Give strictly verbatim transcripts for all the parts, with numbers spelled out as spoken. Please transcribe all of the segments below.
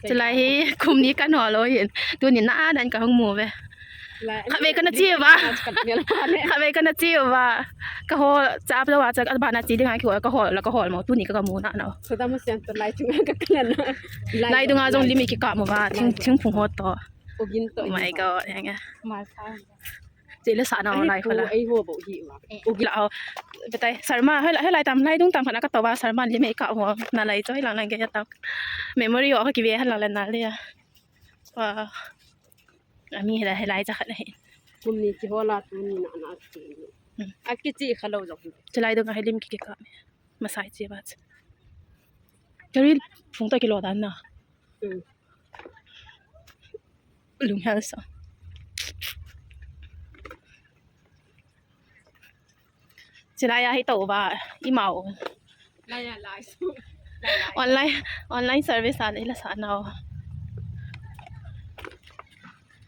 Chulai hi kum ni kana hol lou hin. Tuni na dan kahung mu ve. Khatvei kana che uva. Khatvei kana che uva. Kahol chap lou a, chak abana che dinga kihol, kahol la kahol mo. Tuni ka kamu na na. Lai dunga jong lim kikap mo va. Thing, thingphung ho to. Oh my God, henge. Chele sa na lai khola. Ei ho bo hi ma. Ugila ho. Betai, Sarma, helai, helai tam, lai dung tam kana kato va, Sarma lim kikap ho. Nalai choi lang lang ke tam. Memory ho kive halang le nale. Wow. Ami helai, helai cha khat le. Kum ni kihola tuni na na. Akichi khalou jong. Chulai dunga hi lim kikap. Masai che ba. Kari phung ta kilo dan na. Lunghel sa. Chulai a hi to ba, imau. Online, online service a ila sa nau.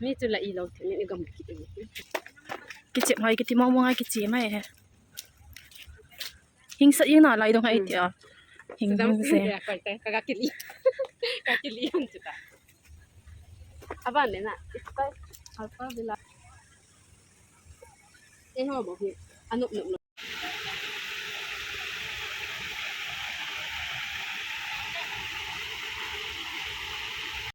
Mi chula ilo, mi gam. Kiche mai, kiti mo mo nga kiche mai he. Hingsa ina lai dong hai tia. Hing hing se. Ka kili. Ka kili hon chuta. Aban le na. Ita. Alpha villa. Eh ho bo hi. Anup nup.